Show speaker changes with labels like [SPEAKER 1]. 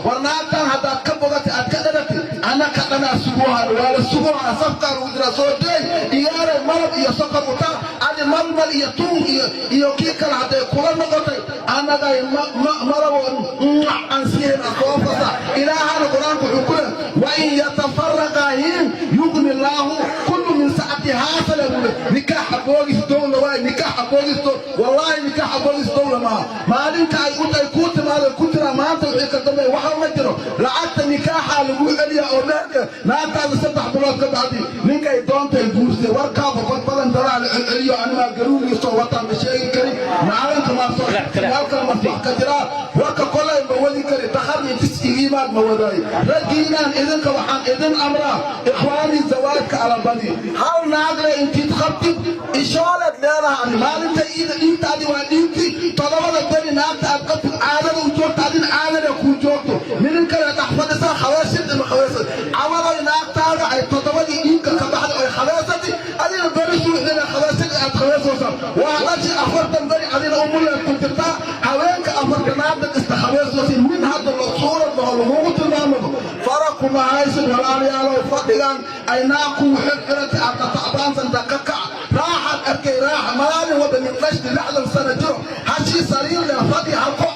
[SPEAKER 1] War naagtan haddaad ka bogatay, aad ka dharatay, annaka dhanaa suguhan, waa la suguhaa, safkaa lagu jiraa. Soo deey iyaaray malab iyo sokor utaa adi malmal iyo tuun iyo kii kale hadday kula noqotay, annagay malabo aan siihayna soo fasa. Ilaahana Qur-aanku wuxuu ku leehay: "Wain yatafaraqa yugni Allaahu kullu min sacati." Haasale buu le nikaaxa boogis dowla waay. Nikaaxa boogis, wallaahi, nikaaxa boogis dowla maaha. Maalinta ay u ay kuu timaado ku tiraa maanta wixii ka dambeeya waxa ma jiro. Lacagta nikaaxaa lagu celiyaa oo meherka naagtaada 3 bilood ka bacdi ninkay doontay guursay. Warkaaba badbadan daraa la celceliyo. Animaa garuugiisoo wataan ma sheegi karin, maalinka maa soo meel kale mas wax ka jiraa. Warka kolay ma wadi kari, dakharni intis igiimaad ma wadaay. Raggiinaan idinka waxaan idin amraa, ikhwaani, zawaajka alabadi. Hal naagle intiid qabtid ishooleed leedaha ani maalinta iida dhiigtaadi waa dhiigti 7da beri naagta aad qabtid caadada u joogto, adin caadada kuu joogto. Minin kale dhex fadhisaa khaweesid ima khaweesad cawaday naagtaada ay 7dii dhiigka ka baxday oy khaweesati, adina beri suuxdina khaweesad aad khaweesaysaa. Waa dhashi 40 beri adina umuleed ku jirtaa. Haweenka 40aadna ista khaweesaysin min hadda lo suurad laho lagugu tilmaamado fara kuma haysid. Walaalayaalow, fadhigan ay naag kugu xirxirantay aad tacbaansan ka kac. Raaxaad arkay, raaxa maalin wada nin dhashti 60 sano jiro hashii sariir leh fadhi halko.